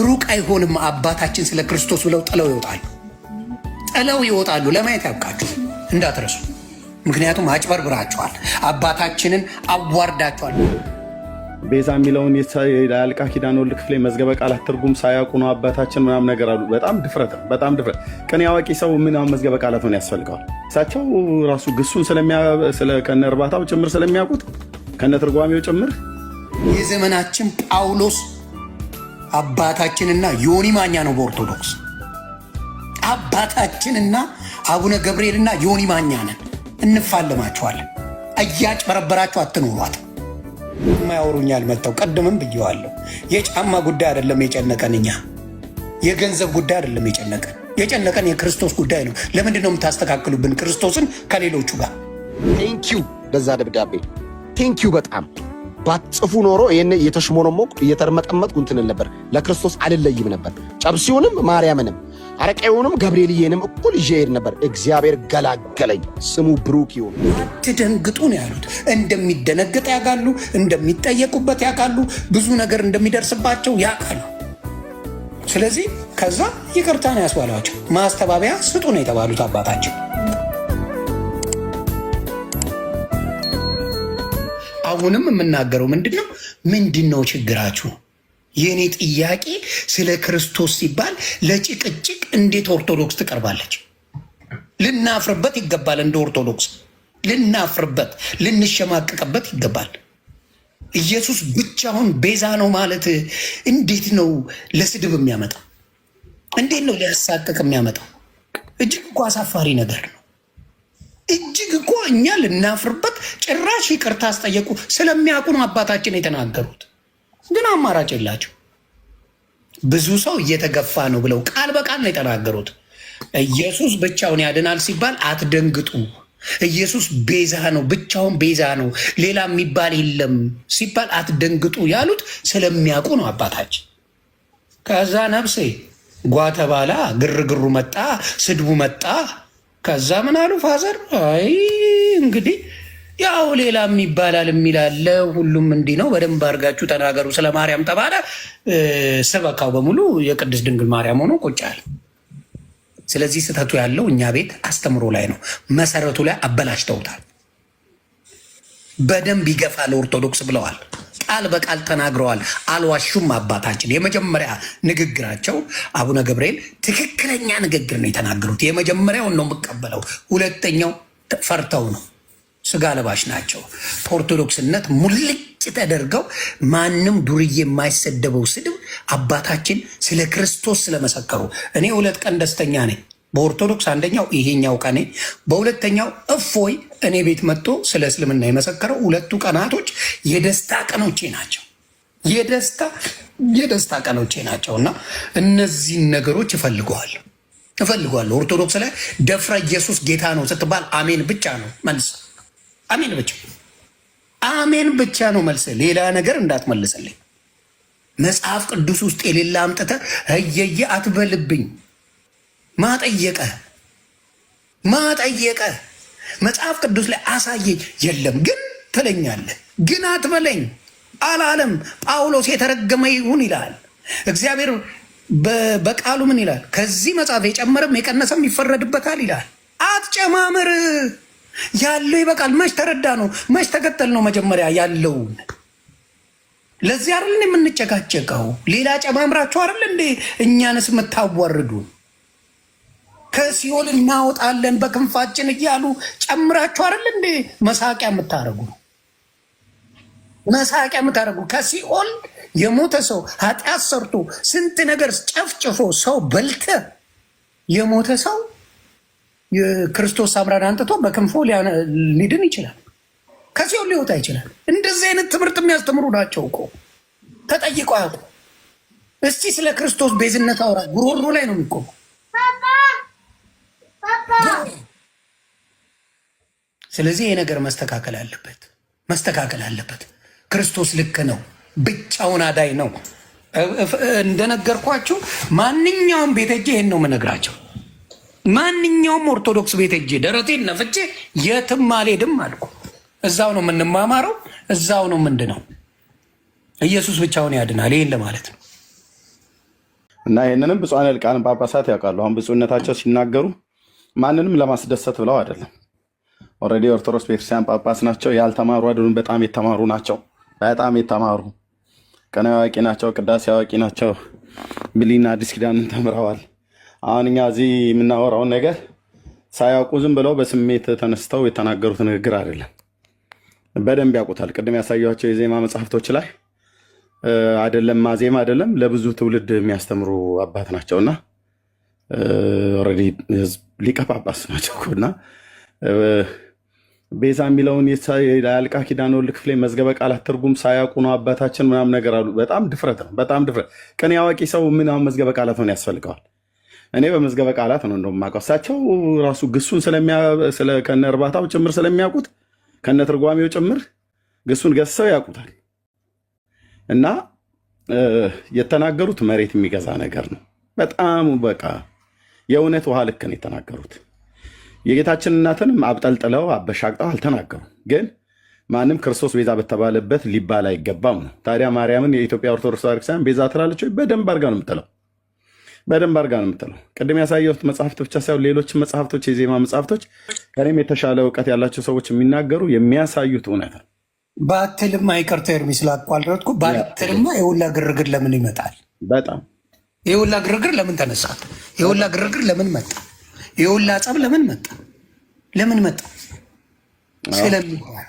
ሩቅ አይሆንም። አባታችን ስለ ክርስቶስ ብለው ጥለው ይወጣሉ፣ ጥለው ይወጣሉ። ለማየት ያብቃችሁ እንዳትረሱ። ምክንያቱም አጭበርብራችኋል፣ አባታችንን አዋርዳችኋል። ቤዛ የሚለውን የአለቃ ኪዳነ ወልድ ክፍሌ መዝገበ ቃላት ትርጉም ሳያውቁ ነው አባታችን ምናምን ነገር አሉ። በጣም ድፍረት ነው። በጣም ድፍረት። ቅኔ አዋቂ ሰው ምን አሁን መዝገበ ቃላት ምን ያስፈልገዋል? እሳቸው ራሱ ግሱን ከነ እርባታው ጭምር ስለሚያውቁት ከነ ትርጓሜው ጭምር። የዘመናችን ጳውሎስ አባታችንና ዮኒ ማኛ ነው። በኦርቶዶክስ አባታችንና አቡነ ገብርኤልና ዮኒ ማኛ ነን። እንፋለማችኋለን። እያጭበረበራችሁ አትኖሯት። የማያወሩኛል መጥተው ቅድምም ብየዋለሁ። የጫማ ጉዳይ አይደለም የጨነቀን፣ እኛ የገንዘብ ጉዳይ አይደለም የጨነቀን፣ የጨነቀን የክርስቶስ ጉዳይ ነው። ለምንድን ነው የምታስተካክሉብን ክርስቶስን ከሌሎቹ ጋር? Thank you ለዛ ደብዳቤ፣ thank you በጣም። ባትጽፉ ኖሮ ይሄን እየተሽሞነሞኩ እየተርመጠመጥኩ እንትን ነበር። ለክርስቶስ አልለይም ነበር። ጨብሲውንም ማርያምንም አረቄውንም ገብርኤልዬንም እኩል ይዤ እሄድ ነበር። እግዚአብሔር ገላገለኝ። ስሙ ብሩክ ይሁን። አትደንግጡ ነው ያሉት። እንደሚደነግጥ ያውቃሉ፣ እንደሚጠየቁበት ያውቃሉ፣ ብዙ ነገር እንደሚደርስባቸው ያውቃሉ። ስለዚህ ከዛ ይቅርታ ነው ያስባሏቸው። ማስተባበያ ስጡ ነው የተባሉት አባታቸው። አሁንም የምናገረው ምንድን ነው? ምንድን ነው ችግራችሁ? የእኔ ጥያቄ ስለ ክርስቶስ ሲባል ለጭቅጭቅ እንዴት ኦርቶዶክስ ትቀርባለች? ልናፍርበት ይገባል። እንደ ኦርቶዶክስ ልናፍርበት፣ ልንሸማቀቅበት ይገባል። ኢየሱስ ብቻውን ቤዛ ነው ማለት እንዴት ነው ለስድብ የሚያመጣው? እንዴት ነው ሊያሳቅቅ የሚያመጣው? እጅግ እኮ አሳፋሪ ነገር ነው። እጅግ እኮ እኛ ልናፍርበት። ጭራሽ ይቅርታ አስጠየቁ። ስለሚያውቁ ነው አባታችን የተናገሩት። ግን አማራጭ የላቸው። ብዙ ሰው እየተገፋ ነው ብለው ቃል በቃል ነው የተናገሩት። ኢየሱስ ብቻውን ያድናል ሲባል አትደንግጡ። ኢየሱስ ቤዛ ነው፣ ብቻውን ቤዛ ነው፣ ሌላ የሚባል የለም ሲባል አትደንግጡ ያሉት ስለሚያውቁ ነው አባታችን። ከዛ ነፍሴ ጓተባላ ግርግሩ መጣ፣ ስድቡ መጣ። ከዛ ምን አሉ father? አይ እንግዲህ ያው ሌላም ይባላል የሚላለ ሁሉም እንዲህ ነው፣ በደንብ አድርጋችሁ ተናገሩ ስለ ማርያም ተባለ። ስበካው በሙሉ የቅድስት ድንግል ማርያም ሆኖ ቁጭ አለ። ስለዚህ ስህተቱ ያለው እኛ ቤት አስተምሮ ላይ ነው፣ መሰረቱ ላይ አበላሽተውታል። በደንብ ይገፋል ኦርቶዶክስ ብለዋል። ቃል በቃል ተናግረዋል። አልዋሹም። አባታችን የመጀመሪያ ንግግራቸው አቡነ ገብርኤል ትክክለኛ ንግግር ነው የተናገሩት። የመጀመሪያውን ነው የምቀበለው። ሁለተኛው ፈርተው ነው። ስጋ ለባሽ ናቸው። ኦርቶዶክስነት ሙልጭ ተደርገው ማንም ዱርዬ የማይሰደበው ስድብ አባታችን ስለ ክርስቶስ ስለመሰከሩ እኔ ሁለት ቀን ደስተኛ ነኝ በኦርቶዶክስ። አንደኛው ይሄኛው ቀኔ፣ በሁለተኛው እፎይ እኔ ቤት መጥቶ ስለ እስልምና የመሰከረው። ሁለቱ ቀናቶች የደስታ ቀኖቼ ናቸው። የደስታ ቀኖቼ ናቸው እና እነዚህን ነገሮች እፈልገዋለሁ እፈልገዋለሁ። ኦርቶዶክስ ላይ ደፍረ ኢየሱስ ጌታ ነው ስትባል አሜን ብቻ ነው መልስ። አሜን ብቻ፣ አሜን ብቻ ነው መልስ። ሌላ ነገር እንዳትመልስልኝ። መጽሐፍ ቅዱስ ውስጥ የሌለ አምጥተህ እየየ አትበልብኝ። ማጠየቀ ማጠየቀ መጽሐፍ ቅዱስ ላይ አሳየኝ። የለም ግን ትለኛለህ፣ ግን አትበለኝ አላለም። ጳውሎስ የተረገመ ይሁን ይላል። እግዚአብሔር በቃሉ ምን ይላል? ከዚህ መጽሐፍ የጨመረም የቀነሰም ይፈረድበታል ይላል። አትጨማምር፣ ያለው ይበቃል። መች ተረዳ ነው መች ተከተል ነው መጀመሪያ ያለውን። ለዚህ አይደል የምንጨቃጨቀው? ሌላ ጨማምራችሁ አይደል እንዴ እኛንስ የምታዋርዱን? ከሲኦል እናወጣለን በክንፋችን እያሉ ጨምራችሁ አይደል እንዴ መሳቂያ የምታደርጉ? መሳቂያ የምታደርጉ። ከሲኦል የሞተ ሰው ኃጢአት ሰርቶ ስንት ነገር ጨፍጭፎ ሰው በልተ የሞተ ሰው የክርስቶስ ሳምራን አንጥቶ በክንፎ ሊድን ይችላል። ከሲኦል ሊወጣ ይችላል። እንደዚህ አይነት ትምህርት የሚያስተምሩ ናቸው እኮ ተጠይቀው አያውቁ። እስቲ ስለ ክርስቶስ ቤዝነት አውራ፣ ጉሮሮ ላይ ነው የሚቆመው። ስለዚህ ይሄ ነገር መስተካከል አለበት፣ መስተካከል አለበት። ክርስቶስ ልክ ነው፣ ብቻውን አዳኝ ነው። እንደነገርኳችሁ ማንኛውም ቤት ሄጄ ይሄን ነው የምነግራቸው። ማንኛውም ኦርቶዶክስ ቤት ሄጄ ደረቴን ነፍቼ የትም አልሄድም አልኩ። እዛው ነው የምንማማረው፣ እዛው ነው ምንድነው። ኢየሱስ ብቻውን ያድናል። ይሄን ለማለት ነው። እና ይህንንም ብፁዓን ሊቃነ ጳጳሳት ያውቃሉ። አሁን ብፁዕነታቸው ሲናገሩ ማንንም ለማስደሰት ብለው አይደለም። Already የኦርቶዶክስ ቤተክርስቲያን ጳጳስ ናቸው። ያልተማሩ አይደሉም። በጣም የተማሩ ናቸው። በጣም የተማሩ ቅኔ አዋቂ ናቸው። ቅዳሴ አዋቂ ናቸው። ብሉይና አዲስ ኪዳንን ተምረዋል። አሁን እኛ እዚህ የምናወራውን ነገር ሳያውቁ ዝም ብለው በስሜት ተነስተው የተናገሩት ንግግር አይደለም። በደንብ ያውቁታል። ቅድም ያሳየኋቸው የዜማ መጽሐፍቶች ላይ አይደለም ማዜማ አይደለም ለብዙ ትውልድ የሚያስተምሩ አባት ናቸውና already ሊቀ ጳጳስ ናቸው እኮ። እና ቤዛ የሚለውን የአለቃ ኪዳነ ወልድ ክፍሌ መዝገበ ቃላት ትርጉም ሳያውቁ ነው አባታችን ምናምን ነገር አሉ። በጣም ድፍረት ነው። በጣም ድፍረት። ቅኔ አዋቂ ሰው ምን አሁን መዝገበ ቃላት ምን ያስፈልገዋል? እኔ በመዝገበ ቃላት ነው እንደውም የማውቀው። እሳቸው ራሱ ግሱን ከነ እርባታው ጭምር ስለሚያውቁት ከነ ትርጓሜው ጭምር ግሱን ገሰው ያውቁታል። እና የተናገሩት መሬት የሚገዛ ነገር ነው። በጣም በቃ የእውነት ውሃ ልክ ነው የተናገሩት። የጌታችን እናትንም አብጠልጥለው አበሻቅጠው አልተናገሩም። ግን ማንም ክርስቶስ ቤዛ በተባለበት ሊባል አይገባም ነው። ታዲያ ማርያምን የኢትዮጵያ ኦርቶዶክስ ቤተክርስቲያን ቤዛ ትላለች ወይ? በደንብ አድርጋ ነው የምትለው። በደንብ አድርጋ ነው የምትለው። ቅድም ያሳየሁት መጽሐፍት ብቻ ሳይሆን ሌሎች መጽሐፍቶች፣ የዜማ መጽሐፍቶች ከእኔም የተሻለ እውቀት ያላቸው ሰዎች የሚናገሩ የሚያሳዩት እውነት ነው። ባትልማ፣ ይቅርታ ኤርሚ ስላቋረጥኩ፣ ባትልማ የሁላ ግርግር ለምን ይመጣል? በጣም። የሁላ ግርግር ለምን ተነሳ? የሁላ ግርግር ለምን መጣ? የሁላ ጸብ ለምን መጣ? ለምን መጣ? ስለሚባል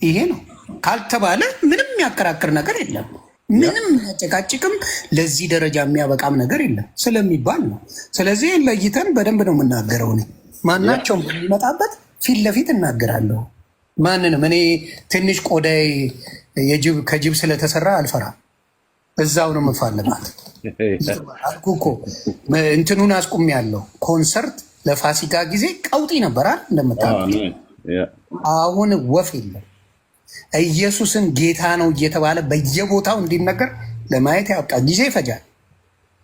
ይሄ ነው ካልተባለ ምንም የሚያከራክር ነገር የለም። ምንም የሚያጨቃጭቅም ለዚህ ደረጃ የሚያበቃም ነገር የለም ስለሚባል ነው። ስለዚህ ለይተን በደንብ ነው የምናገረው። እኔ ማናቸውም በሚመጣበት ፊት ለፊት እናገራለሁ። ማንንም እኔ ትንሽ ቆዳዬ የጅብ ከጅብ ስለተሰራ አልፈራም። እዛው ነው የምፋልማት። አልኩህ እኮ እንትኑን አስቁሜያለሁ። ኮንሰርት ለፋሲካ ጊዜ ቀውጢ ነበራል እንደምታውቁት። አሁን ወፍ የለም። ኢየሱስን ጌታ ነው እየተባለ በየቦታው እንዲነገር ለማየት ያብቃ። ጊዜ ይፈጃል፣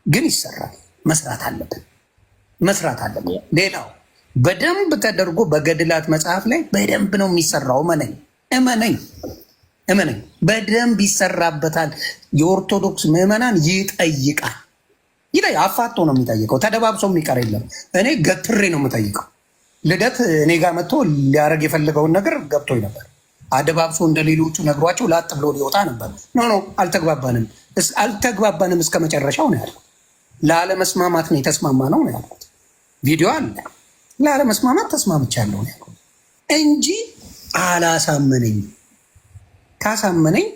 ግን ይሰራል። መስራት አለብን፣ መስራት አለብን። ሌላው በደንብ ተደርጎ በገድላት መጽሐፍ ላይ በደንብ ነው የሚሰራው። እመነኝ፣ እመነኝ፣ እመነኝ፣ በደንብ ይሰራበታል። የኦርቶዶክስ ምዕመናን ይጠይቃል። አፋጦ ነው የሚጠይቀው። ተደባብሶ የሚቀር የለም። እኔ ገትሬ ነው የምጠይቀው። ልደት እኔ ጋር መጥቶ ሊያደርግ የፈለገውን ነገር ገብቶኝ ነበር። አደባብሶ እንደ ሌሎቹ ነግሯቸው ላጥ ብሎ ሊወጣ ነበር። No, no፣ አልተግባባንም፣ አልተግባባንም እስከ መጨረሻው ነው ያልኩት። ላለመስማማት ነው የተስማማ ነው ነው ያልኩት። ቪዲዮ አለ። ላለመስማማት ተስማምቻለሁ ነው ያልኩት እንጂ አላሳመነኝም። ካሳመነኝ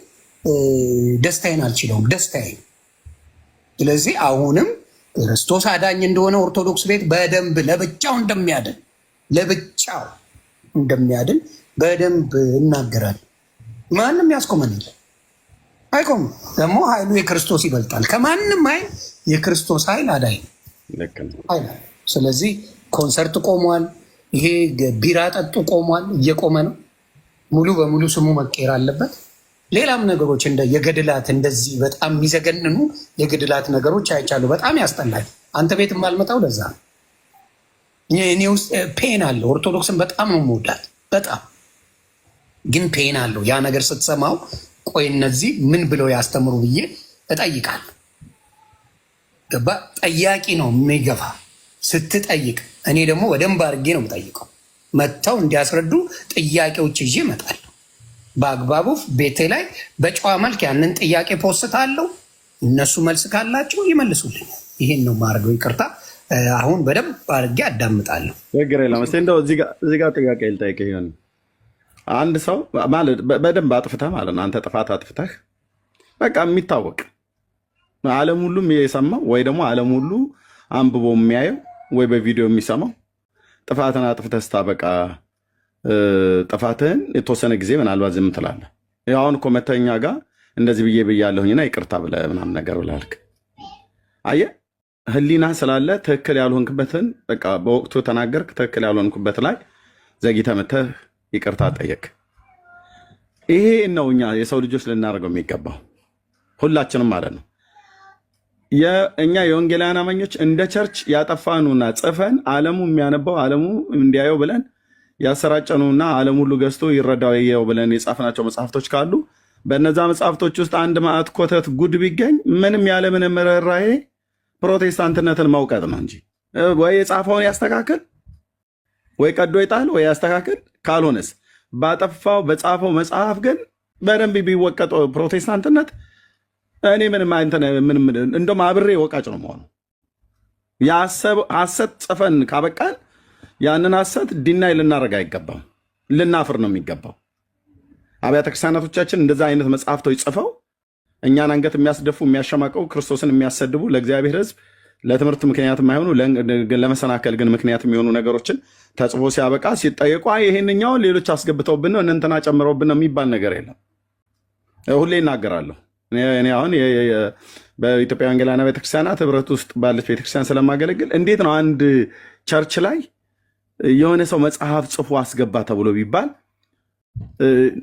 ደስታዬን አልችለውም፣ ደስታዬን። ስለዚህ አሁንም ክርስቶስ አዳኝ እንደሆነ ኦርቶዶክስ ቤት በደንብ ለብቻው እንደሚያድን፣ ለብቻው እንደሚያድን በደንብ እናገራለን። ማንም ያስቆመን የለም፣ አይቆምም። ደግሞ ኃይሉ የክርስቶስ ይበልጣል። ከማንም ኃይል የክርስቶስ ኃይል አዳኝ ነው። ስለዚህ ኮንሰርት ቆሟል። ይሄ ቢራ ጠጡ ቆሟል፣ እየቆመ ነው። ሙሉ በሙሉ ስሙ መቀየር አለበት። ሌላም ነገሮች እንደ የገድላት እንደዚህ በጣም የሚዘገንኑ የገድላት ነገሮች አይቻሉ። በጣም ያስጠላል። አንተ ቤት የማልመጣው ለዛ ነው። እኔ ውስጥ pain አለው። ኦርቶዶክስን በጣም ነው የምወዳት፣ በጣም ግን pain አለው። ያ ነገር ስትሰማው ቆይ እነዚህ ምን ብለው ያስተምሩ ብዬ እጠይቃለሁ። ገባ? ጠያቂ ነው የሚገፋ ስትጠይቅ። እኔ ደግሞ በደንብ አድርጌ ነው የምጠይቀው። መጥተው እንዲያስረዱ ጥያቄዎች ይዤ እመጣለሁ። በአግባቡ ቤቴ ላይ በጨዋ መልክ ያንን ጥያቄ post አለው። እነሱ መልስ ካላቸው ይመልሱልኛል። ይሄን ነው የማደርገው። ይቅርታ፣ አሁን በደንብ አድርጌ አዳምጣለሁ። ችግር የለም። እስኪ እንደው እዚህ ጋር ጥያቄ ልጠይቅህ። ይሆን አንድ ሰው ማለት በደንብ አጥፍተህ ማለት ነው፣ አንተ ጥፋት አጥፍተህ በቃ የሚታወቅ ዓለም ሁሉም የሰማው ወይ ደግሞ ዓለም ሁሉ አንብቦ የሚያየው ወይ በቪዲዮ የሚሰማው ጥፋትን አጥፍተህ ስታበቃ ጥፋትህን የተወሰነ ጊዜ ምናልባት ዝም ትላለህ። አሁን እኮ መተኛ ጋር እንደዚህ ብዬ ብያለሁኝና ይቅርታ ብለህ ምናምን ነገር ብለህ አልክ። አየህ፣ ህሊና ስላለ ትክክል ያልሆንክበትን በቃ በወቅቱ ተናገርክ። ትክክል ያልሆንክበት ላይ ዘግይተህ መተህ ይቅርታ ጠየቅ። ይሄ ነው እኛ የሰው ልጆች ልናደርገው የሚገባው ሁላችንም ማለት ነው። እኛ የወንጌላውያን አማኞች እንደ church ያጠፋኑና ጽፈን ዓለሙ የሚያነባው ዓለሙ እንዲያየው ብለን ያሰራጨኑና ዓለም ሁሉ ገዝቶ ይረዳው የው ብለን የጻፍናቸው መጽሐፍቶች ካሉ በእነዛ መጽሐፍቶች ውስጥ አንድ ማዕት ኮተት ጉድ ቢገኝ ምንም ያለ ምንም ርኅራኄ ፕሮቴስታንትነትን መውቀጥ ነው እንጂ ወይ የጻፈውን ያስተካክል፣ ወይ ቀዶ ይጣል፣ ወይ ያስተካክል። ካልሆነስ ባጠፋው በጻፈው መጽሐፍ ግን በደንብ ቢወቀጥ ፕሮቴስታንትነት እኔ ምንም እንትን ምንም እንደውም አብሬ ወቃጭ ነው መሆኑ። ሐሰት ጽፈን ካበቃን ያንን ሐሰት deny ልናደርግ አይገባም፣ ልናፍር ነው የሚገባው። አብያተ ክርስቲያናቶቻችን እንደዛ አይነት መጽሐፍቶች ጽፈው እኛን አንገት የሚያስደፉ፣ የሚያሸማቀው፣ ክርስቶስን የሚያሰድቡ፣ ለእግዚአብሔር ሕዝብ ለትምህርት ምክንያት የማይሆኑ፣ ለመሰናከል ግን ምክንያት የሚሆኑ ነገሮችን ተጽፎ ሲያበቃ ሲጠየቁ አይ ይሄንኛውን ሌሎች አስገብተውብን ነው፣ እነ እንትና ጨምረውብን ነው የሚባል ነገር የለም። ሁሌ እናገራለሁ። እኔ አሁን በኢትዮጵያ ወንጌላውያን ቤተክርስቲያናት ህብረት ውስጥ ባለች ቤተክርስቲያን ስለማገለግል እንዴት ነው አንድ church ላይ የሆነ ሰው መጽሐፍ ጽፎ አስገባ ተብሎ ቢባል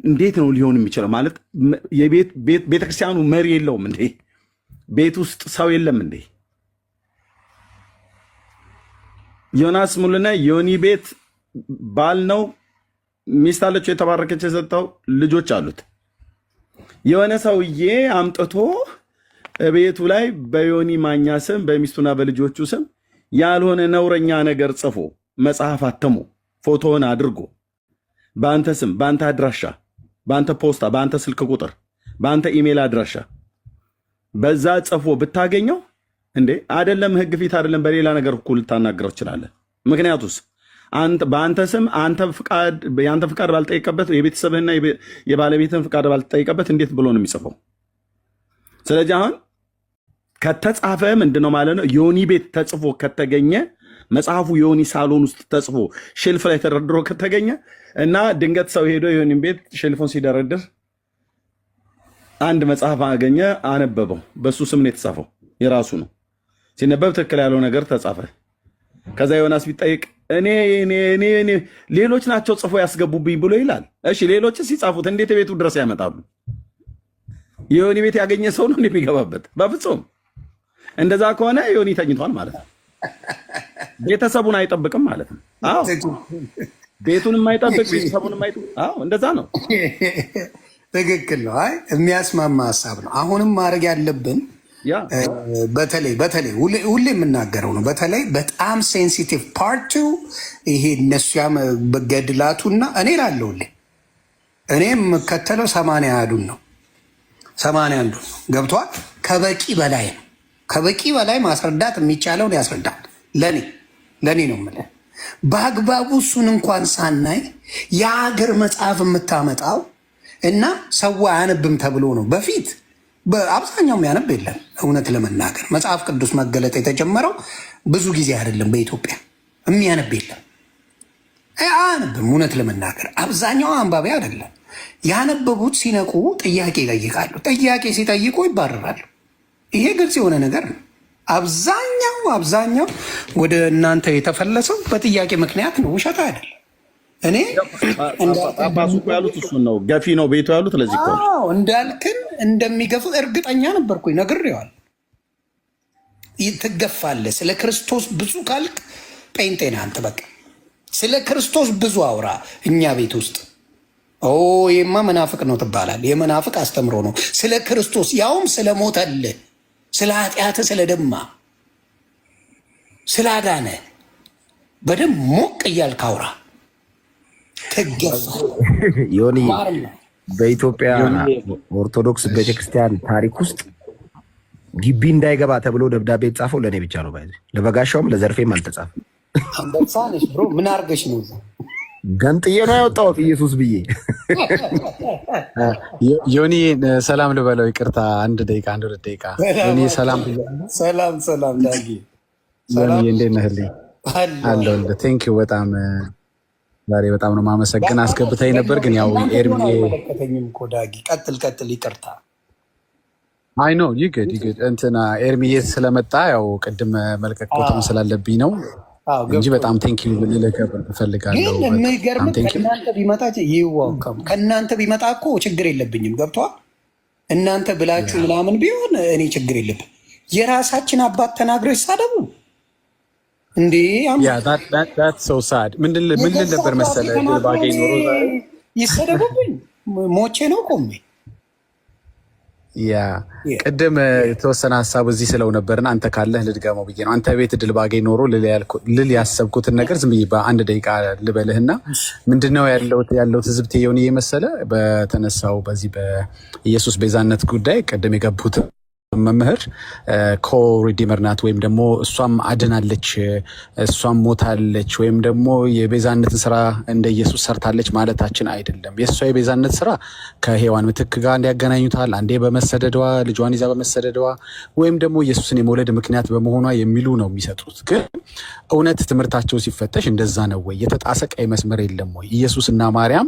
እንዴት ነው ሊሆን የሚችለው? ማለት ቤተክርስቲያኑ መሪ የለውም እንዴ? ቤት ውስጥ ሰው የለም እንዴ? ዮናስ ሙሉነህ ዮኒ ቤት ባል ነው፣ ሚስት አለችው፣ የተባረከች የሰጠው ልጆች አሉት። የሆነ ሰውዬ አምጥቶ ቤቱ ላይ በዮኒ ማኛ ስም በሚስቱና በልጆቹ ስም ያልሆነ ነውረኛ ነገር ጽፎ መጽሐፍ አትሞ ፎቶውን አድርጎ በአንተ ስም፣ በአንተ አድራሻ፣ በአንተ ፖስታ፣ በአንተ ስልክ ቁጥር፣ በአንተ ኢሜል አድራሻ በዛ ጽፎ ብታገኘው እንዴ አይደለም ህግ ፊት አይደለም በሌላ ነገር እኩል ልታናግረው ትችላለህ። ምክንያቱስ በአንተ ስም አንተ ፍቃድ የአንተ ፍቃድ ባልጠየቀበት፣ የቤተሰብህና የባለቤትህን ፍቃድ ባልጠየቀበት እንዴት ብሎ ነው የሚጽፈው? ስለዚህ አሁን ከተጻፈ ምንድነው ማለት ነው? ዮኒ ቤት ተጽፎ ከተገኘ፣ መጽሐፉ ዮኒ ሳሎን ውስጥ ተጽፎ shelf ላይ ተደርድሮ ከተገኘ እና ድንገት ሰው ሄዶ ዮኒን ቤት shelf ኡን ሲደረድር አንድ መጽሐፍ አገኘ፣ አነበበው። በሱ ስም ነው የተጻፈው፣ የራሱ ነው። ሲነበብ ትክክል ያለው ነገር ተጻፈ። ከዛ ዮናስ ቢጠይቅ እኔ እኔ እኔ እኔ ሌሎች ናቸው ጽፎ ያስገቡብኝ ብሎ ይላል። እሺ ሌሎች ሲጻፉት እንዴት ቤቱ ድረስ ያመጣሉ? የዮኒ ቤት ያገኘ ሰው ነው የሚገባበት? በፍጹም። እንደዛ ከሆነ ዮኒ ተኝቷል ማለት ነው። ቤተሰቡን አይጠብቅም ማለት ነው። አዎ፣ ቤቱን የማይጠብቅ ቤተሰቡን የማይጠብቅ፣ አዎ እንደዛ ነው። ትክክል ነው። አይ የሚያስማማ ሀሳብ ነው። አሁንም ማድረግ ያለብን በተለይ ሁሌ የምናገረው ነው። በተለይ በጣም sensitive part ኡ ይሄ እነሱ በገድላቱና እኔ እላለሁ ሁሌ እኔ የምከተለው 81ዱን ነው። 81ዱን ነው። ገብቷል። ከበቂ በላይ ነው። ከበቂ በላይ ማስረዳት የሚቻለውን ያስረዳል። ለእኔ ነው የምልህ። በአግባቡ እሱን እንኳን ሳናይ የሀገር መጽሐፍ የምታመጣው እና ሰው አያነብም ተብሎ ነው። በፊት በአብዛኛው የሚያነብ የለም። እውነት ለመናገር መጽሐፍ ቅዱስ መገለጥ የተጀመረው ብዙ ጊዜ አይደለም። በኢትዮጵያ የሚያነብ የለም፣ አያነብም። እውነት ለመናገር አብዛኛው አንባቢ አይደለም። ያነበቡት ሲነቁ ጥያቄ ይጠይቃሉ። ጥያቄ ሲጠይቁ ይባረራሉ። ይሄ ግልጽ የሆነ ነገር ነው። አብዛኛው ወደ እናንተ የተፈለሰው በጥያቄ ምክንያት ነው፣ ውሸት አይደለም። እኔ ጳጳሱ እኮ ያሉት እሱን ነው። ገፊ ነው ቤቱ ያሉት ለዚህ እኮ ነው። እንዳልክን እንደሚገፉ እርግጠኛ ነበርኩኝ፣ ነግሬዋለሁ። ትገፋለህ። ስለ ክርስቶስ ብዙ ካልክ ጴንጤ ነህ አንተ። በቃ ስለ ክርስቶስ ብዙ አውራ እኛ ቤት ውስጥ ኦ ይሄማ መናፍቅ ነው ትባላል። የመናፍቅ አስተምሮ ነው። ስለ ክርስቶስ ያውም ስለ ሞተልህ፣ ስለ ኃጢአትህ፣ ስለ ደማ፣ ስላዳነ በደንብ ሞቅ እያልክ አውራ፣ ትገፋለህ። ዮኒ፣ በኢትዮጵያ ኦርቶዶክስ ቤተክርስቲያን ታሪክ ውስጥ ግቢ እንዳይገባ ተብሎ ደብዳቤ የተጻፈው ለእኔ ብቻ ነው። ባይ ለበጋሻውም ለዘርፌም አልተጻፈም። አንበሳ ነሽ bro፣ ምን አድርገሽ ነው እዛ? ገንጥዬ ነው ያወጣሁት ኢየሱስ ብዬ። ዮኒ ሰላም ልበለው፣ ይቅርታ አንድ ደቂቃ፣ አንድ 2 ደቂቃ። ዮኒ ሰላም። ሰላም ሰላም፣ ዳጊ። ዮኒ እንዴት ነህልኝ? አለሁልህ። Thank you በጣም፣ ዛሬ በጣም ነው ማመሰግን። አስገብተኝ ነበር ግን ያው ኤርሚ አይመለከተኝም እኮ ዳጊ። ቀጥል ቀጥል፣ ይቅርታ። አይ no, you good, you good። እንትና ኤርሚዬ ስለመጣ ያው ቅድም መልቀቅ ቦታውን ስላለብኝ ነው እንጂ በጣም thank you ልልህ እፈልጋለሁ። ግን የሚገርምህ ከእናንተ ቢመጣ ይዋከም ከእናንተ ቢመጣ እኮ ችግር የለብኝም። ገብቶሃል? እናንተ ብላችሁ ምናምን ቢሆን እኔ ችግር የለብኝ። የራሳችን አባት ተናግረው ይሳደቡ እንዴ? So sad። ምን ልል ነበር መሰለህ ባገኝ ኖሮ ዛሬ ይሰደቡብኝ፣ ሞቼ ነው ቆሜ። Yeah፣ ቅድም የተወሰነ ሀሳብ እዚህ ስለው ነበርና አንተ ካለህ ልድገመው ብዬ ነው። አንተ ቤት እድል ባገኝ ኖሮ ልል ያሰብኩትን ነገር ዝም ብዬ በአንድ ደቂቃ ልበልህና ምንድነው ያለው ትዝብቴ የሆነ የመሰለ በተነሳው በዚህ በኢየሱስ ቤዛነት ጉዳይ ቅድም የገቡት መምህር co-redeemer ናት ወይም ደግሞ እሷም አድናለች፣ እሷም ሞታለች ወይም ደግሞ የቤዛነትን ስራ እንደ ኢየሱስ ሰርታለች ማለታችን አይደለም። የእሷ የቤዛነት ስራ ከሔዋን ምትክ ጋር እንዲያገናኙታል፣ አንዴ በመሰደዷ፣ ልጇን ይዛ በመሰደዷ ወይም ደግሞ ኢየሱስን የመውለድ ምክንያት በመሆኗ የሚሉ ነው የሚሰጡት። ግን እውነት ትምህርታቸው ሲፈተሽ እንደዛ ነው ወይ? የተጣሰ ቀይ መስመር የለም ወይ? ኢየሱስና ማርያም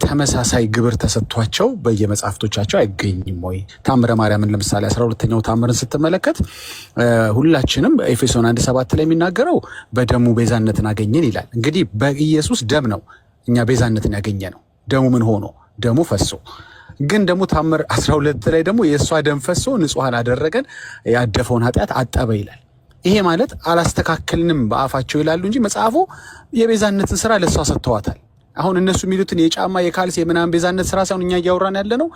ተመሳሳይ ግብር ተሰጥቷቸው በየመጽሐፍቶቻቸው አይገኝም ወይ? ታምረ ማርያምን ለምሳሌ 12ኛው ታምርን ስትመለከት ሁላችንም ኤፌሶን 1:7 ላይ የሚናገረው በደሙ ቤዛነትን አገኘን ይላል። እንግዲህ በኢየሱስ ደም ነው እኛ ቤዛነትን ያገኘነው። ደሙ ምን ሆኖ? ደሙ ፈሶ። ግን ደግሞ ታምር 12 ላይ ደግሞ የእሷ ደም ፈሶ ንጹሐን አደረገን፣ ያደፈውን ኃጢአት አጠበ ይላል። ይሄ ማለት አላስተካከልንም በአፋቸው ይላሉ እንጂ መጽሐፉ የቤዛነትን ስራ ለእሷ ሰጥተዋታል። አሁን እነሱ የሚሉትን የጫማ፣ የካልስ፣ የምናምን ቤዛነት ስራ ሳይሆን እኛ እያወራን ያለ ነው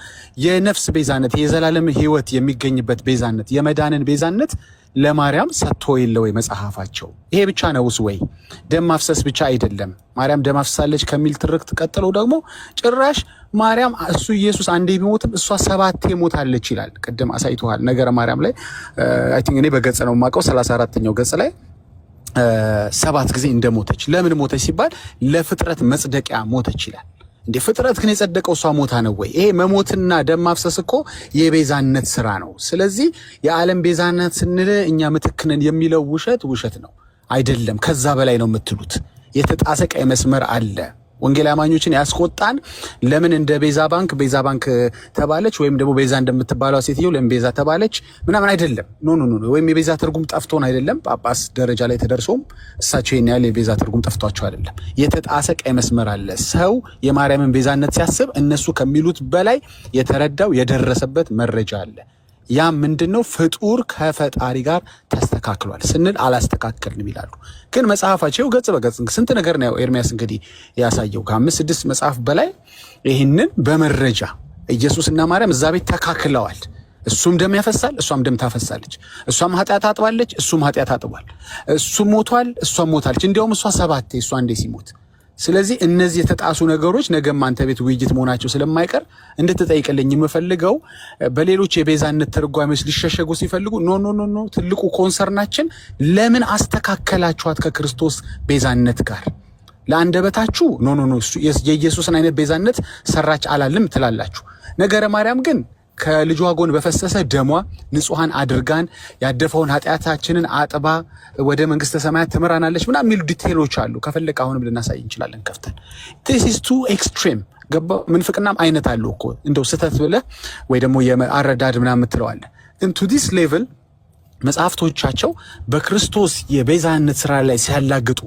የነፍስ ቤዛነት፣ የዘላለም ሕይወት የሚገኝበት ቤዛነት፣ የመዳንን ቤዛነት ለማርያም ሰጥቶ የለ ወይ መጽሐፋቸው? ይሄ ብቻ ነውስ ወይ? ደም ማፍሰስ ብቻ አይደለም። ማርያም ደም አፍሳለች ከሚል ትርክት ቀጥሎ ደግሞ ጭራሽ ማርያም እሱ ኢየሱስ አንዴ ቢሞትም እሷ ሰባቴ ሞታለች ይላል። ቅድም አሳይቶሃል ነገረ ማርያም ላይ፣ I think እኔ በገጽ ነው የማውቀው፣ 34ኛው ገጽ ላይ ሰባት ጊዜ እንደሞተች። ለምን ሞተች ሲባል ለፍጥረት መጽደቂያ ሞተች ይላል። እንዴ፣ ፍጥረት ግን የጸደቀው እሷ ሞታ ነው ወይ? ይሄ መሞትና ደም ማፍሰስ እኮ የቤዛነት ስራ ነው። ስለዚህ የዓለም ቤዛነት ስንል እኛ ምትክ ነን የሚለው ውሸት ውሸት ነው፣ አይደለም። ከዛ በላይ ነው የምትሉት። የተጣሰ ቀይ መስመር አለ። ወንጌል አማኞችን ያስቆጣን ለምን እንደ ቤዛ ባንክ ቤዛ ባንክ ተባለች ወይም ደግሞ ቤዛ እንደምትባለው ሴትዮ ለምን ቤዛ ተባለች ምናምን አይደለም። No, no, no። ወይም የቤዛ ትርጉም ጠፍቶን አይደለም። ጳጳስ ደረጃ ላይ ተደርሶም እሳቸው ይሄን ያህል የቤዛ ትርጉም ጠፍቷቸው አይደለም። የተጣሰ ቀይ መስመር አለ። ሰው የማርያምን ቤዛነት ሲያስብ እነሱ ከሚሉት በላይ የተረዳው የደረሰበት መረጃ አለ። ያ ምንድን ነው? ፍጡር ከፈጣሪ ጋር ተስተካክሏል ስንል አላስተካከልንም ይላሉ። ግን መጽሐፋቸው ገጽ በገጽ ስንት ነገር ነው ኤርሚያስ እንግዲህ ያሳየው፣ ከአምስት ስድስት መጽሐፍ በላይ ይህንን በመረጃ ኢየሱስና ማርያም እዛ ቤት ተካክለዋል። እሱም ደም ያፈሳል፣ እሷም ደም ታፈሳለች። እሷም ኃጢአት አጥባለች፣ እሱም ኃጢአት አጥቧል። እሱም ሞቷል፣ እሷም ሞታለች። እንዲያውም እሷ ሰባቴ፣ እሱ አንዴ ሲሞት። ስለዚህ እነዚህ የተጣሱ ነገሮች ነገም አንተ ቤት ውይይት መሆናቸው ስለማይቀር እንድትጠይቅልኝ የምፈልገው በሌሎች የቤዛነት ትርጓሜዎች ሊሸሸጉ ሲፈልጉ no, no, no, no፣ ትልቁ concern ኣችን ለምን አስተካከላችኋት ከክርስቶስ ቤዛነት ጋር? ለአንደበታችሁ no, no, no፣ የኢየሱስን አይነት ቤዛነት ሰራች አላልም ትላላችሁ። ነገረ ማርያም ግን ከልጇ ጎን በፈሰሰ ደሟ ንጹሐን አድርጋን ያደፈውን ኃጢአታችንን አጥባ ወደ መንግስተ ሰማያት ትምራናለች ምናምን የሚሉ detail ኦች አሉ። ከፈለግ አሁንም ልናሳይ እንችላለን ከፍተን። This is too extreme፣ ገባ? ምንፍቅናም አይነት አለው እኮ፣ እንደው ስህተት ብለህ ወይ ደግሞ የአረዳድ ምናምን የምትለዋለህ። ግን to this level መጽሐፍቶቻቸው በክርስቶስ የቤዛነት ስራ ላይ ሲያላግጡ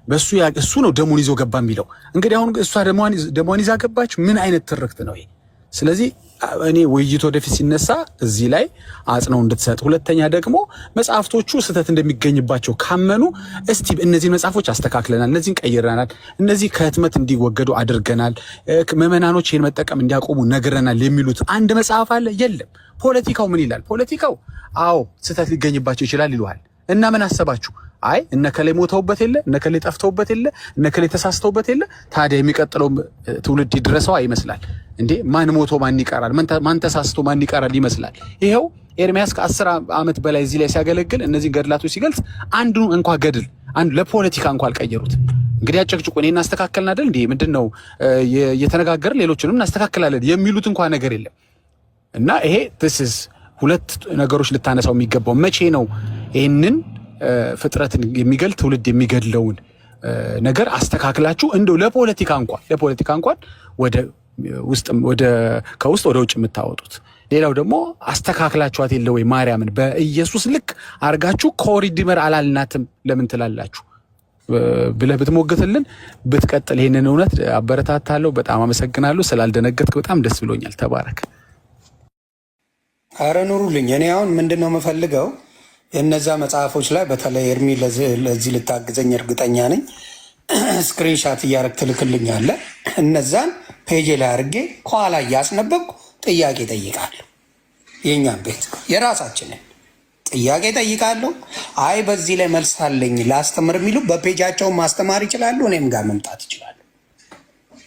በሱ እሱ ነው ደሙን ይዞ ገባ የሚለው። እንግዲህ አሁን እሷ ደሟን ይዛ ገባች። ምን አይነት ትርክት ነው ይሄ? ስለዚህ እኔ ውይይት ወደፊት ሲነሳ እዚህ ላይ አጽንኦት እንድትሰጥ፣ ሁለተኛ ደግሞ መጽሐፍቶቹ ስህተት እንደሚገኝባቸው ካመኑ እስቲ እነዚህን መጽሐፎች አስተካክለናል፣ እነዚህን ቀይረናል፣ እነዚህ ከህትመት እንዲወገዱ አድርገናል፣ ምዕመናኖች ይህን መጠቀም እንዲያቆሙ ነግረናል የሚሉት አንድ መጽሐፍ አለ? የለም። ፖለቲካው ምን ይላል? ፖለቲካው አዎ ስህተት ሊገኝባቸው ይችላል ይሉሃል። እና ምን አሰባችሁ? አይ እነ ከሌ ሞተውበት የለ፣ እነ ከሌ ጠፍተውበት የለ፣ እነ ከሌ ተሳስተውበት የለ፣ ታዲያ የሚቀጥለው ትውልድ ይድረሰው ይመስላል እንዴ? ማን ሞቶ ማን ይቀራል? ማን ተሳስቶ ማን ይቀራል ይመስላል። ይኸው ኤርሚያስ ከ10 ዓመት በላይ እዚህ ላይ ሲያገለግል እነዚህን ገድላቶች ሲገልጽ አንዱ እንኳ ገድል አንዱ ለፖለቲካ እንኳ አልቀየሩት። እንግዲህ አጨቅጭቁ፣ እኔ እናስተካከልን አይደል እንዴ? ምንድን ነው እየተነጋገርን ሌሎችንም እናስተካክላለን የሚሉት እንኳ ነገር የለም። እና ይሄ this is ሁለት ነገሮች ልታነሳው የሚገባው፣ መቼ ነው ይህንን ፍጥረትን የሚገል ትውልድ የሚገድለውን ነገር አስተካክላችሁ እንደው ለፖለቲካ እንኳን ወደ ውስጥ ወደ ከውስጥ ወደ ውጭ የምታወጡት? ሌላው ደግሞ አስተካክላችኋት የለ ወይ ማርያምን? በኢየሱስ ልክ አርጋችሁ co-redeemer አላልናትም ለምን ትላላችሁ ብለህ ብትሞግትልን፣ ብትቀጥል ይህንን እውነት አበረታታለሁ። በጣም አመሰግናለሁ። ስላልደነገጥክ በጣም ደስ ብሎኛል። ተባረክ። አረ ኑሩልኝ። እኔ አሁን ምንድን ነው የምፈልገው፣ እነዛ መጽሐፎች ላይ በተለይ ኤርሚ ለዚህ ልታግዘኝ እርግጠኛ ነኝ። Screenshot እያደረግ ትልክልኛለህ። እነዛን page ላይ አድርጌ ከኋላ እያስነበብኩ ጥያቄ ጠይቃለሁ። የእኛም ቤት የራሳችንን ጥያቄ ጠይቃለሁ። አይ በዚህ ላይ መልስ አለኝ ላስተምር የሚሉ በ page ኣቸው ማስተማር ይችላሉ። እኔም ጋር መምጣት ይችላሉ።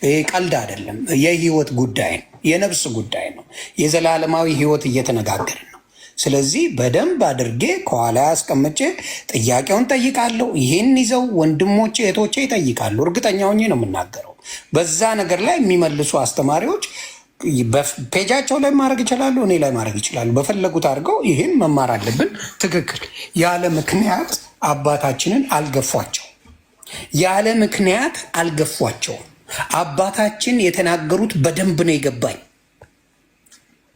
ይህ ቀልድ አይደለም። የህይወት ጉዳይ ነው። የነፍስ ጉዳይ ነው። የዘላለማዊ ህይወት እየተነጋገርን ነው። ስለዚህ በደንብ አድርጌ ከኋላ አስቀምጬ ጥያቄውን ጠይቃለሁ። ይህን ይዘው ወንድሞቼ እህቶቼ ይጠይቃሉ። እርግጠኛ ሆኜ ነው የምናገረው። በዛ ነገር ላይ የሚመልሱ አስተማሪዎች page ኣቸው ላይ ማድረግ ይችላሉ፣ እኔ ላይ ማድረግ ይችላሉ። በፈለጉት አድርገው ይህን መማር አለብን። ትክክል። ያለ ምክንያት አባታችንን አልገፏቸው። ያለ ምክንያት አልገፏቸውም። አባታችን የተናገሩት በደንብ ነው የገባኝ።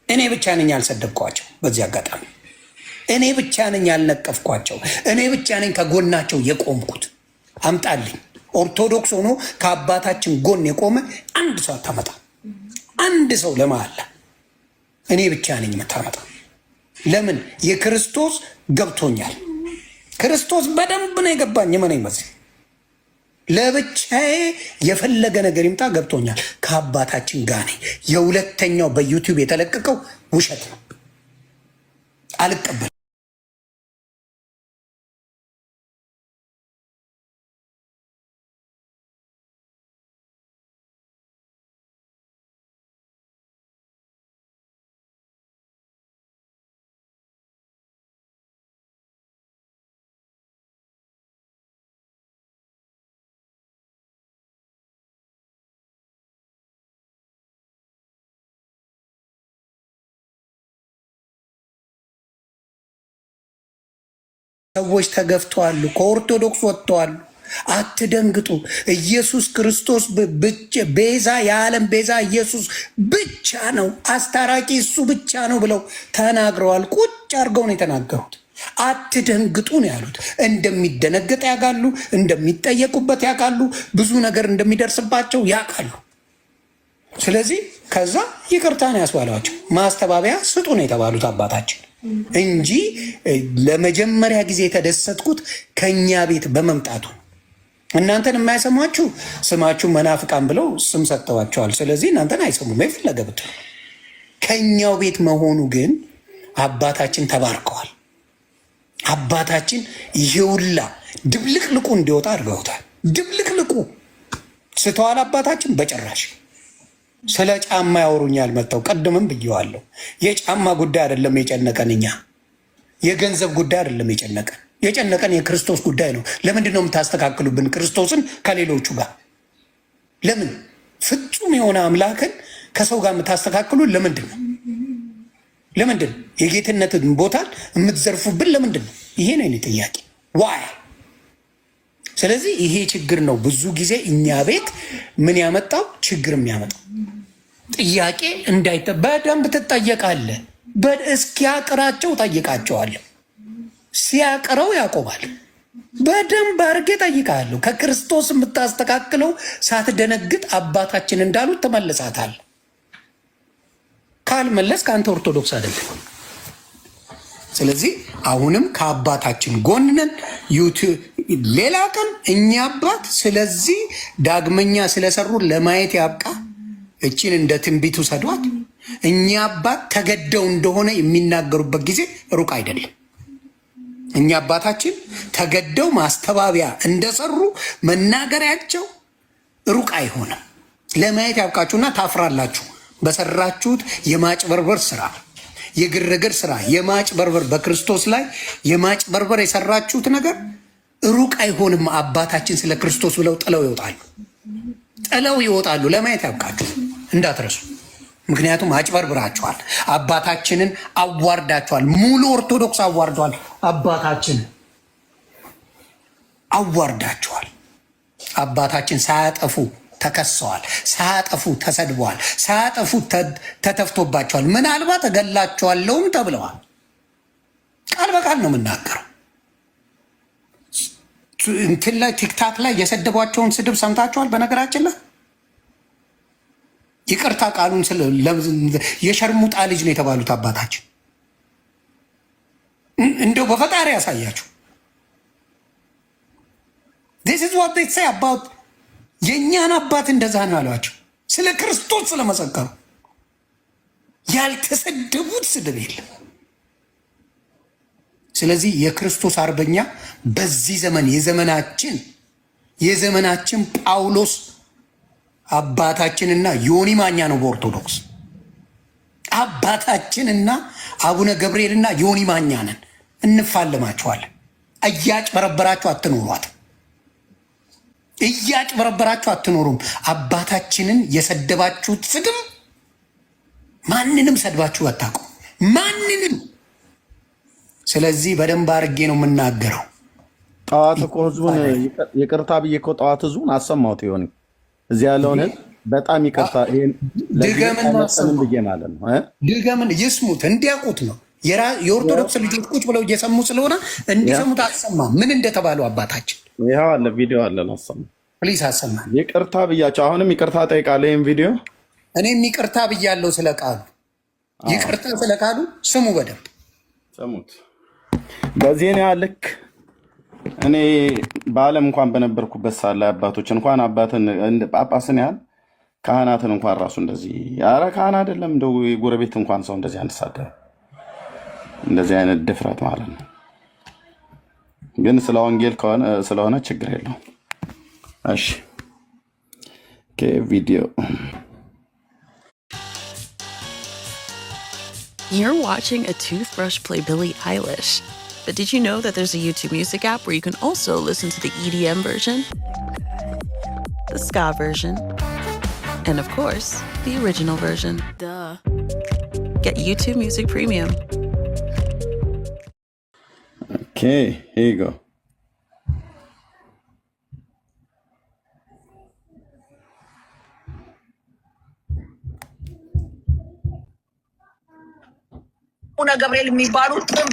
እኔ ብቻ ነኝ ያልሰደብኳቸው። በዚህ አጋጣሚ እኔ ብቻ ነኝ ያልነቀፍኳቸው። እኔ ብቻ ነኝ ከጎናቸው የቆምኩት። አምጣልኝ ኦርቶዶክስ ሆኖ ከአባታችን ጎን የቆመ አንድ ሰው አታመጣ። አንድ ሰው ለመሀላ እኔ ብቻ ነኝ የምታመጣ። ለምን? የክርስቶስ ገብቶኛል። ክርስቶስ በደንብ ነው የገባኝ። እመነኝ በዚህ ለብቻዬ የፈለገ ነገር ይምጣ ገብቶኛል። ከአባታችን ጋር ነኝ። የሁለተኛው በዩቲዩብ የተለቀቀው ውሸት ነው፣ አልቀበልም። ሰዎች ተገፍተዋል፣ ከኦርቶዶክስ ወጥተዋል። አትደንግጡ። ኢየሱስ ክርስቶስ ቤዛ፣ የዓለም ቤዛ ኢየሱስ ብቻ ነው፣ አስታራቂ እሱ ብቻ ነው ብለው ተናግረዋል። ቁጭ አድርገው ነው የተናገሩት። አትደንግጡ ነው ያሉት። እንደሚደነግጥ ያውቃሉ፣ እንደሚጠየቁበት ያውቃሉ፣ ብዙ ነገር እንደሚደርስባቸው ያውቃሉ። ስለዚህ ከዛ ይቅርታ ነው ያስባሏቸው። ማስተባበያ ስጡ ነው የተባሉት አባታችን እንጂ ለመጀመሪያ ጊዜ የተደሰትኩት ከኛ ቤት በመምጣቱ እናንተን የማይሰሟችሁ ስማችሁ መናፍቃን ብለው ስም ሰጥተዋቸዋል። ስለዚህ እናንተን አይሰሙም የፈለገ ብትሉ። ከኛው ቤት መሆኑ ግን አባታችን ተባርከዋል። አባታችን ይሄውላ ድብልቅልቁ እንዲወጣ አድርገውታል። ድብልቅልቁ ስተዋል አባታችን በጭራሽ ስለ ጫማ ያወሩኛል መጥተው። ቅድምም ብየዋለሁ። የጫማ ጉዳይ አይደለም የጨነቀን፣ እኛ የገንዘብ ጉዳይ አይደለም የጨነቀን። የጨነቀን የክርስቶስ ጉዳይ ነው። ለምንድን ነው የምታስተካክሉብን ክርስቶስን ከሌሎቹ ጋር? ለምን ፍጹም የሆነ አምላክን ከሰው ጋር የምታስተካክሉ ለምንድን ነው? ለምንድን ነው የጌትነትን ቦታን የምትዘርፉብን? ለምንድን ነው? ይሄ ነው የእኔ ጥያቄ። Why? ስለዚህ ይሄ ችግር ነው ብዙ ጊዜ እኛ ቤት ምን ያመጣው ችግር የሚያመጣው ጥያቄ እንዳይጠ በደንብ ትጠየቃለህ። እስኪያቅራቸው ጠይቃቸዋለሁ። ሲያቅረው ያቆማል። በደንብ አድርጌ ጠይቃለሁ። ከክርስቶስ የምታስተካክለው ሳትደነግጥ አባታችን እንዳሉት ትመልሳታል። ካልመለስ ከአንተ ኦርቶዶክስ አይደለም። ስለዚህ አሁንም ከአባታችን ጎን ነን። ሌላ ቀን እኛ አባት ስለዚህ ዳግመኛ ስለሰሩ ለማየት ያብቃ። እቺን እንደ ትንቢት ውሰዷት። እኛ አባት ተገደው እንደሆነ የሚናገሩበት ጊዜ ሩቅ አይደለም። እኛ አባታችን ተገደው ማስተባበያ እንደሰሩ መናገሪያቸው ሩቅ አይሆንም። ለማየት ያብቃችሁና ታፍራላችሁ በሰራችሁት የማጭበርበር ስራ፣ የግርግር ስራ፣ የማጭበርበር በክርስቶስ ላይ የማጭበርበር የሰራችሁት ነገር ሩቅ አይሆንም። አባታችን ስለ ክርስቶስ ብለው ጥለው ይወጣሉ፣ ጥለው ይወጣሉ። ለማየት ያብቃችሁ እንዳትረሱ። ምክንያቱም አጭበርብራችኋል፣ አባታችንን አዋርዳችኋል። ሙሉ ኦርቶዶክስ አዋርዷል። አባታችንን አዋርዳችኋል። አባታችን ሳያጠፉ ተከሰዋል። ሳያጠፉ ተሰድበዋል። ሳያጠፉ ተተፍቶባቸዋል። ምናልባት እገላቸዋለሁም ተብለዋል። ቃል በቃል ነው የምናገረው። እንትን ላይ ቲክታክ ላይ የሰደቧቸውን ስድብ ሰምታችኋል። በነገራችን ላይ ይቅርታ ቃሉን የሸርሙጣ ልጅ ነው የተባሉት አባታችን እንደው በፈጣሪ ያሳያችሁ። This is what they say about የእኛን አባት እንደዛ ነው ያሏቸው፣ ስለ ክርስቶስ ስለመሰከሩ። ያልተሰደቡት ስድብ የለም። ስለዚህ የክርስቶስ አርበኛ በዚህ ዘመን የዘመናችን ጳውሎስ አባታችንና ዮኒ ማኛ ነው። በኦርቶዶክስ አባታችንና አቡነ ገብርኤልና ዮኒ ማኛ ነን። እንፋለማችኋለን። እያጭበረበራችሁ አትኖሯት። እያጭበረበራችሁ አትኖሩም። አባታችንን የሰደባችሁት ስድብ ማንንም ሰድባችሁ አታውቁም። ማንንም። ስለዚህ በደንብ አድርጌ ነው የምናገረው። ጠዋት እኮ ህዝቡን ይቅርታ ብዬ እኮ ጠዋት ህዝቡን አሰማሁት። ይሆን እዚህ ያለውን ህዝብ በጣም ይቅርታ ድገምና ብዬ ማለት ነው። ድገምን ይስሙት፣ እንዲያውቁት ነው። የኦርቶዶክስ ልጆች ቁጭ ብለው እየሰሙ ስለሆነ እንዲሰሙት አሰማ። ምን እንደተባሉ አባታችን ይኸው አለ፣ ቪዲዮ አለ፣ ላሰማ። Please አሰማ። ይቅርታ ብያቸው፣ አሁንም ይቅርታ ጠይቃለሁ። ይህም ቪዲዮ እኔም ይቅርታ ብያለሁ ስለ ቃሉ፣ ይቅርታ ስለ ቃሉ። ስሙ፣ በደንብ ስሙት። በዚህ ያህል ልክ እኔ በዓለም እንኳን በነበርኩበት ሰዓት ላይ አባቶች እንኳን አባትን ጳጳስን ያህል ካህናትን እንኳን ራሱ እንደዚህ፣ ኧረ ካህን አይደለም እንደው የጎረቤት እንኳን ሰው እንደዚህ አንሳደብ፣ እንደዚህ አይነት ድፍረት ማለት ነው። ግን ስለ ወንጌል ስለሆነ ችግር የለውም። እሺ ቪዲዮ። You're watching a toothbrush play Billie Eilish. But did you know that there's a YouTube Music app where you can also listen to the EDM version, the ska version, and of course, the original version? Duh. Get YouTube Music Premium. Okay, here you go. አቡነ ገብርኤል የሚባሉ ጥንብ፣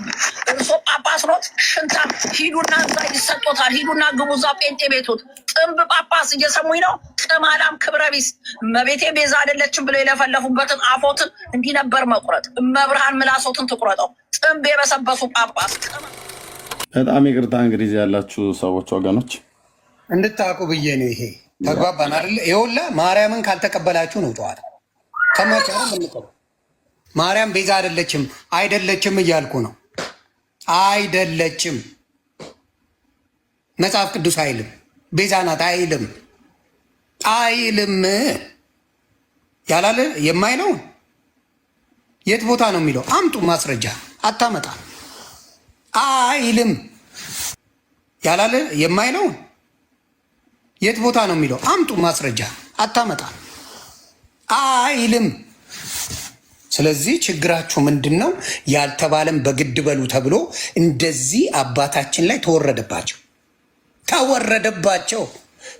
እርሶ ጳጳስ ኖት? ሽንታም፣ ሂዱና እዛ ይሰጦታል። ሂዱና ግቡ እዛ ጴንጤ ቤቶት። ጥንብ ጳጳስ እየሰሙኝ ነው። ቅማላም ክብረ ቢስ፣ እመቤቴ ቤዛ አይደለችም ብለው የለፈለፉበትን አፎትን እንዲህ ነበር መቁረጥ። እመብርሃን ምላሶትን ትቁረጠው። ጥንብ የበሰበሱ ጳጳስ። በጣም ይቅርታ እንግዲህ ያላችሁ ሰዎች ወገኖች። እንድታውቁ ብዬ ነው። ይሄ ተግባባን አይደለ? ይኸውልህ ማርያምን ካልተቀበላችሁ ነው ጨዋታ ከማቻረ ማርያም ቤዛ አይደለችም አይደለችም እያልኩ ነው። አይደለችም። መጽሐፍ ቅዱስ አይልም። ቤዛ ናት አይልም፣ አይልም። ያላለ የማይለው የት ቦታ ነው የሚለው? አምጡ ማስረጃ። አታመጣ። አይልም። ያላለ የማይለው የት ቦታ ነው የሚለው? አምጡ ማስረጃ። አታመጣ። አይልም። ስለዚህ ችግራችሁ ምንድን ነው? ያልተባለም በግድ በሉ ተብሎ እንደዚህ አባታችን ላይ ተወረደባቸው፣ ተወረደባቸው።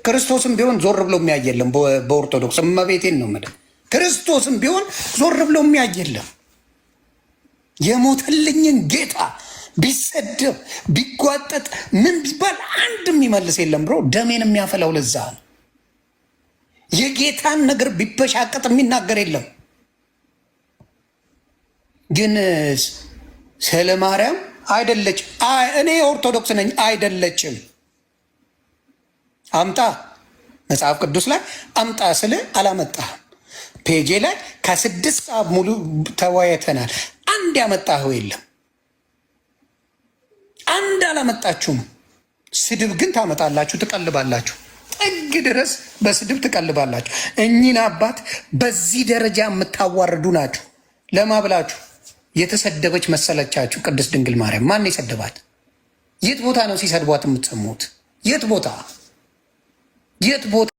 ክርስቶስም ቢሆን ዞር ብሎ የሚያይ የለም። በኦርቶዶክስ እመቤቴን ነው የምልህ። ክርስቶስም ቢሆን ዞር ብሎ የሚያይ የለም። የሞተልኝን ጌታ ቢሰደብ ቢጓጠጥ ምን ቢባል አንድ የሚመልስ የለም ብሎ ደሜን የሚያፈላው ለዛ ነው። የጌታን ነገር ቢበሻቀጥ የሚናገር የለም። ግን ስለ ማርያም አይደለችም። እኔ ኦርቶዶክስ ነኝ፣ አይደለችም። አምጣ መጽሐፍ ቅዱስ ላይ አምጣ ስል አላመጣህም። ፔጄ ላይ ከ6 ሰዓት ሙሉ ተወያይተናል። አንድ ያመጣኸው የለም። አንድ አላመጣችሁም። ስድብ ግን ታመጣላችሁ፣ ትቀልባላችሁ። ጥግ ድረስ በስድብ ትቀልባላችሁ። እኚህን አባት በዚህ ደረጃ የምታዋርዱ ናችሁ። ለማብላችሁ የተሰደበች መሰለቻችሁ? ቅድስት ድንግል ማርያም ማን የሰደባት? የት ቦታ ነው ሲሰድቧት የምትሰሙት? የት ቦታ የት ቦታ?